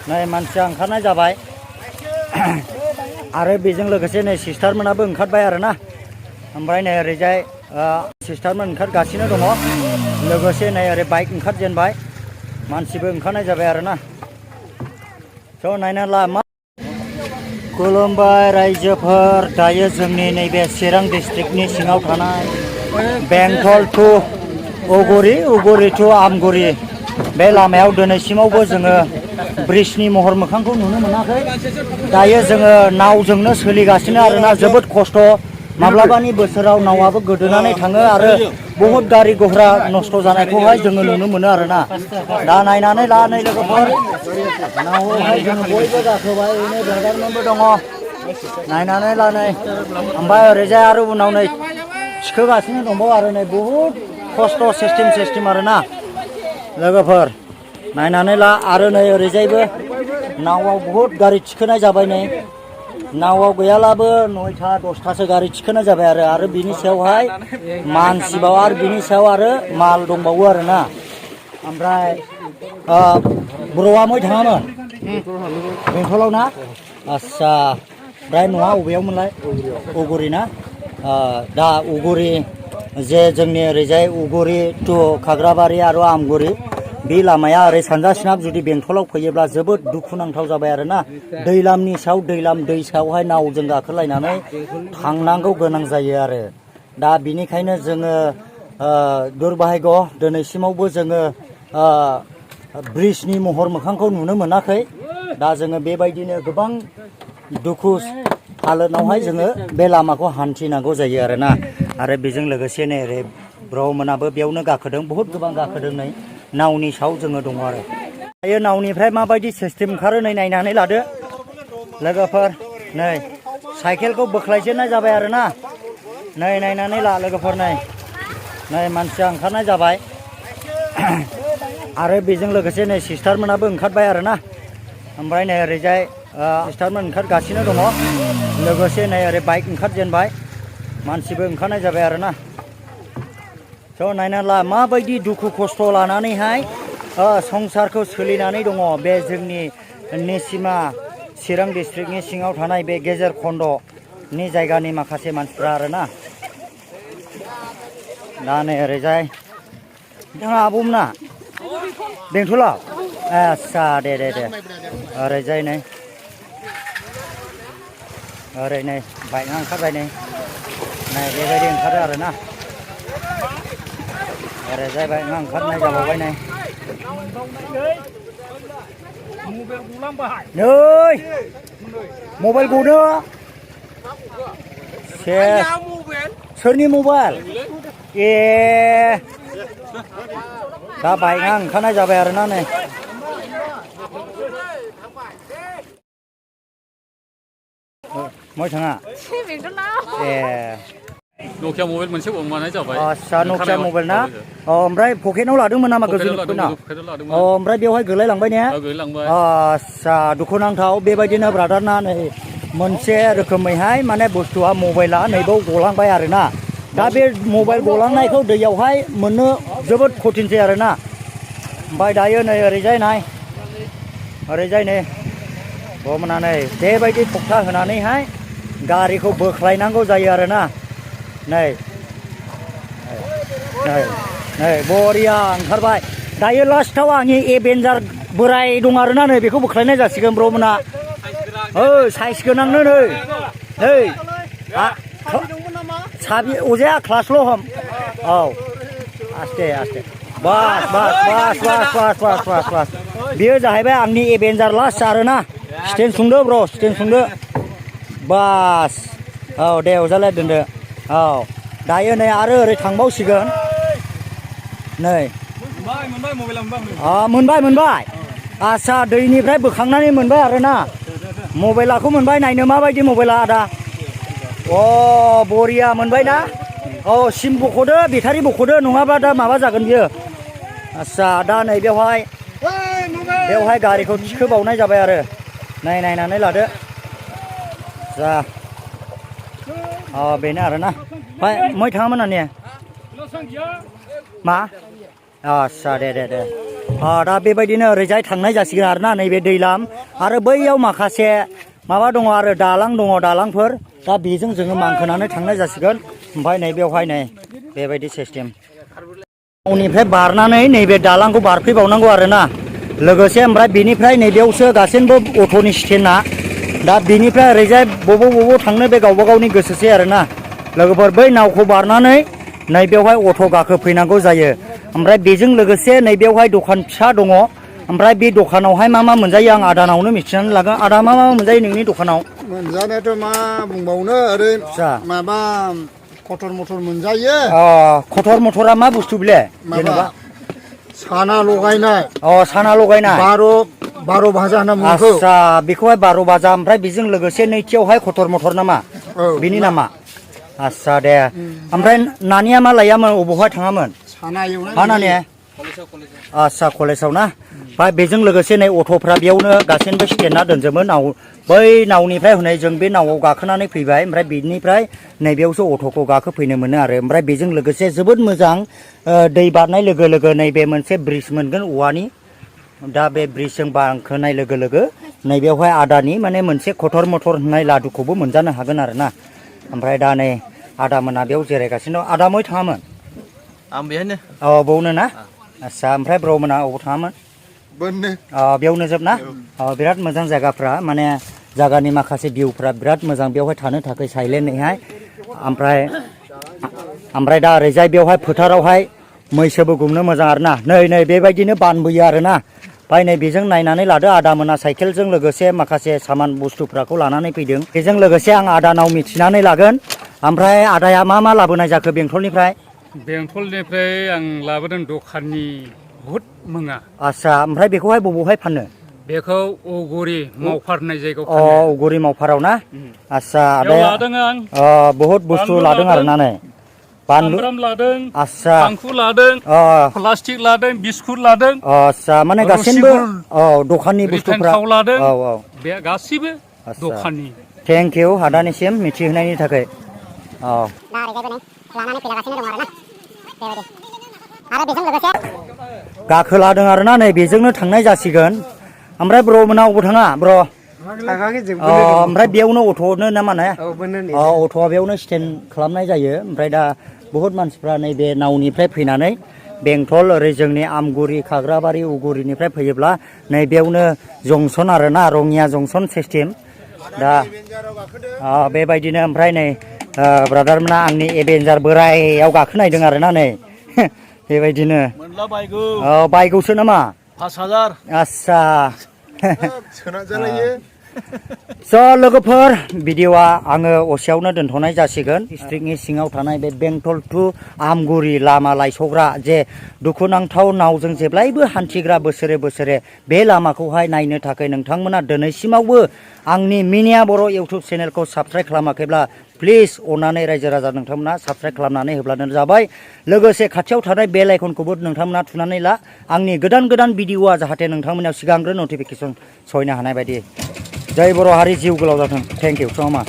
नै मानसिया ओंखारनाय जाबाय आरो बेजों लोगोसे नै सिस्टारमोनाबो ओंखारबाय आरोना ओमफ्राय नै ओरैजाय सिस्टारमोन ओंखारगासिनो दङ लोगोसे नै ओरै बाइक ओंखारजेनबाय मानसिबो ओंखारनाय जाबाय आरोना स' नायना ला मा खुलुमबाय रायजोफोर दायो जोंनि नैबे चिरां डिस्ट्रिक्टनि सिङाव थानाय बेंटल टु उगुरि टु आमगुरि बे लामायाव दिनैसिमावबो जोङो ब्रिजनि महर मोखांखौ नुनो मोनाखै दायो जोङो नावजोंनो सोलिगासिनो आरोना जोबोद खस्थ' माब्लाबानि बोसोराव नावाबो गोदोनानै थाङो आरो बहुद गारि गह्रा नस्थ' जानायखौहाय जोङो नुनो मोनो आरोना दा नायनानै ला नै लोगोफोर नावआवहाय जोङो बयबो गाखोबाय ओरैनो बेंगारमोनबो दङ नायनानै ला नै ओमफ्राय ओरैजाय आरो उनाव नै थिखोगासिनो दंबावो आरो नै बहुद खस्थ' सिस्टेम आरोना लोगोफोर नायनानै ला आरो नै ओरैजायबो नावआव बहुद गारि थिखोनाय जाबाय नै नावआव गैयालाबो 9टा 10टासो गारि थिखोनाय जाबाय आरो बिनि सायावहाय मानसिबाव आरो बिनि सायाव आरो माल दंबावो आरोना ओमफ्राय बर'आ मै थाङामोन बेंटलाव ना आस्सा ओमफ्राय न'आ बबेयावमोनलाय उगुरि ना दा उगुरि जे जोंनि ओरैजाय उगुरि टु खाग्राबारि आरो आमगुरि बे लामाया ओरै सानजा सोनाब जुदि बेंटलाव फैयोब्ला जोबोद दुखुनांथाव जाबाय आरोना दैलामनि सायाव दैलाम दै सायावहाय नावजों गाखोलायनानै थांनांगौ गोनां जायो आरो दा बिनिखायनो जोङो दुर्भाग्य दिनैसिमावबो जोङो ब्रिजनि महर मोखांखौ नुनो मोनाखै दा जोङो बेबायदिनो गोबां दुखु हालोदावहाय जोङो बे लामाखौ हान्थिनांगौ जायो आरोना आरो बेजों लोगोसे नै ओरै ब्र'मोनाबो बेयावनो गाखोदों बहुद गोबां गाखोदों नै नावनि सायाव जोङो दङ आरो दायो नावनिफ्राय माबायदि सिस्टेम ओंखारो नै नायनानै लादो लोगोफोर नै साइकेलखौ बोख्लायजेननाय जाबाय आरोना नै नायनानै ला लोगोफोर नै मानसिया ओंखारनाय जाबाय आरो बेजों लोगोसे नै सिस्टारमोनाबो ओंखारबाय आरोना ओमफ्राय नै ओरैजाय सिस्टारमोन ओंखारगासिनो दङ लोगोसे नै ओरै बाइक ओंखारजेनबाय मानसिबो ओंखारनाय जाबाय आरोना स' नायना ला माबायदि दुखु खस्थ' लानानैहाय संसारखौ सोलिनानै दङ बे जोंनि निसिमा चिरां डिस्ट्रिक्टनि सिङाव थानाय बे गेजेर खन्द'नि जायगानि माखासे मानसिफ्रा आरोना दा नै ओरैजाय नोंथाङा आब'मोना बेंटलाव आस्सा दे ओरैजाय नै ओरै नै बाइकआ ओंखारबाय नै बेबायदि ओंखारो आरोना ओरैजाय बाइकआ ओंखारनाय जाबावबाय नै मबाइल गनो सोरनि मबाइल ए दा बाइकआ ओंखारनाय जाबाय आरोना नै मै थाङा ए नकिया मबाइल मोनसे गंमानाय जाबाय आस्सा नकिया मबाइल ना ओमफ्राय पकेटाव लादोंमोन नामा गोजौनिफ्राय ओमफ्राय बेवहाय गोलैलांबाय ने आस्सा दुखुनांथाव बेबायदिनो ब्रादारना नै मोनसे रोखोमैहाय माने बुस्थुआ मबाइला नैबाव गलांबाय आरोना दा बे मबाइल गलांनायखौ दैयावहाय मोननो जोबोद कठिनसै आरोना ओमफ्राय दायो नै ओरैजाय नै बमोना नै बेबायदि थखथा होनानैहाय गारिखौ बोख्लायनांगौ जायो आरोना नै बरिया ओंखारबाय दायो लास्टाव आंनि एभेन्जार बोराय दं आरोना नै बेखौ बोख्लायनाय जासिगोन ब्र'मोना साइज गोनांनो नै साबि अजाया क्लासल' हम औ आस्ते बास बेयो जाहैबाय आंनि एभेन्जार लास्ट आरोना स्टेन्ड सुंदो ब्र' स्टेन्ड सुंदो बास औ दे अजालाय दोनदो औ दायो नै आरो ओरै थांबावसिगोन नै मोनबाय आस्सा दैनिफ्राय बोखांनानै मोनबाय आरोना मबाइलाखौ मोनबाय नायनो माबायदि मबाइला आदा बरिया मोनबाय ना सिम बख'दो बेटारि बख'दो नङाबा दा माबा जागोन बियो आस्सा दा नै बेवहाय गारिखौ थिखोबावनाय जाबाय आरो नायनानै लादो जा बेनो आरोना मै थाङामोन ना मा आस्सा दे दा बेबायदिनो ओरैजाय थांनाय जासिगोन आरोना नैबे दैलाम आरो बैयाव माखासे माबा दङ आरो दालां दङ दालांफोर दा बेजों जोङो मांखोनानै थांनाय जासिगोन ओमफ्राय नैबेयावहाय नै बेबायदि सिस्टेम उननिफ्राय बारनानै नैबे दालांखौ बारफैबावनांगौ आरोना लोगोसे ओमफ्राय बेनिफ्राय नैबेयावसो गासैबो अट'नि स्टेन्डआ दा बेनिफ्राय ओरैजाय बबाव थांनो बे गावबा गावनि गोसोसै आरोना लोगोफोर बै नावखौ बारनानै नैबेयावहाय अट' गाखोफैनांगौ जायो ओमफ्राय बेजों लोगोसे नैबेयावहाय दखान फिसा दङ ओमफ्राय बे दखानावहाय मा मोनजायो आं आदानावनो मिथिनानै लागोन आदा मा मोनजायो नोंनि दखानाव मोनजानायाथ' मा बुंबावनो ओरै माबा कटर मटर मोनजायो कटर मटरा मा बुस्थु बेले जेनेबा साना लगायनाय साना लगायनाय बार' भाजा होनना बुङो आस्सा बेखौहाय 12 भाजा ओमफ्राय बेजों लोगोसे नैथियावहाय कटर मटर नामा बेनि नामा आस्सा दे ओमफ्राय नानिया मा लायामोन अबावहाय थाङामोन साना एवनाय मा नानिया आस्सा कलेजाव ना ओमफ्राय बेजों लोगोसे नै अट'फ्रा बेयावनो गासैबो स्टेन्डआ दोनजोबो नाव बै नावनिफ्राय हनै जों बे नावआव गाखोनानै फैबाय ओमफ्राय बेनिफ्राय नैबेयावसो अट'खौ गाखोफैनो मोनो आरो ओमफ्राय बेजों लोगोसे जोबोद मोजां दै बारनाय लोगो लोगो नैबे मोनसे ब्रिज मोनगोन औवानि दा बे ब्रिजजों बांखोनाय लोगो लोगो नैबेयावहाय आदानि माने मोनसे कटर मटर होननाय लादुखौबो मोनजानो हागोन आरोना ओमफ्राय दा नै आदा मोना बेयाव जिरायगासिनो दं आदा मै थाङामोन आं बेहायनो बावनो ना आस्सा ओमफ्राय ब्र मोना अबाव थाङामोन बेयावनो जोब ना बिराद मोजां जायगाफ्रा माने जायगानि माखासे भिउफ्रा बिराद मोजां बेवहाय थानो थाखाय साइलेन्टैहाय ओमफ्राय दा ओरैजाय बेवहाय फोथारावहाय मैसोबो गुमनो मोजां आरोना नै बेबायदिनो बानबोयो आरोना ओमफ्राय नै बेजों नायनानै लादो आदा मोना साइकेलजों लोगोसे माखासे सामान बुस्थुफोरखौ लानानै फैदों बेजों लोगोसे आं आदानाव मिथिनानै लागोन ओमफ्राय आदाया मा लाबोनाय जाखो बेंटलनिफ्राय आं लाबोदों दखाननि बुहुद मोङा आस्सा ओमफ्राय बेखौहाय बबावहाय फानो बेखौ उगुरि मावफार होननाय जायगायाव उगुरि मावफाराव ना आस्सा लादों आं बहुद बुस्थु लादों आरोना नै सामब्राम लादों आस्सा थांखु लादों प्लास्टिक लादों बिस्कुट लादों आस्सा माने गासैबो दखाननि बुस्थुफ्रा लादों बे गासैबो दखाननि थेंक इउ आदानिसिम मिथिहोनायनि थाखाय गाखोलादों आरोना नै बेजोंनो थांनाय जासिगोन ओमफ्राय ब्र मोना अबाव थाङा ब्र ओमफ्राय बेयावनो अट'नो ना मा अट'आ बेयावनो स्टेन्ड खालामनाय जायो ओमफ्राय दा बहुत मानसिफ्रा नैबे नावनिफ्राय फैनानै बेंटल ओरै जोंनि आमगुरि खाग्राबारि उगुरिनिफ्राय फैयोब्ला नैबेयावनो जंसन आरोना रङिया जंसन सिस्टेम दा बेबायदिनो ओमफ्राय नै ब्रादारमोना आंनि एभेन्जार बोरायाव गाखोनायदों आरोना नै बेबायदिनो बायगौसो नामा 5000 आस्सा सोना जालायो लोगोफोर भिडिअआ आङो असेयावनो दोनथ'नाय जासिगोन डिस्ट्रिक्टनि सिङाव थानाय बे बेंटल टु आमगुरि लामा लायसग्रा जे दुखुनांथाव नावजों जेब्लायबो हान्थिग्रा बोसोरे बे लामाखौहाय नायनो थाखाय नोंथांमोना दिनैसिमावबो आंनि मिनिया बर' इउटुब चेनेलखौ साबस्क्राइब खालामाखैब्ला प्लिज अननानै रायजो राजा नोंथांमोना साबस्क्राइब खालामनानै होब्लानो जाबाय लोगोसे खाथियाव थानाय बेल आइकनखौबो नोंथांमोना थुनानै ला आंनि गोदान भिडिअआ जाहाथे नोंथांमोनाव सिगांग्रो नटिफिकेसन सहैनो हानाय बायदि जय बर' हारि जिउ गोलाव जाथों थेंक इउ सो माच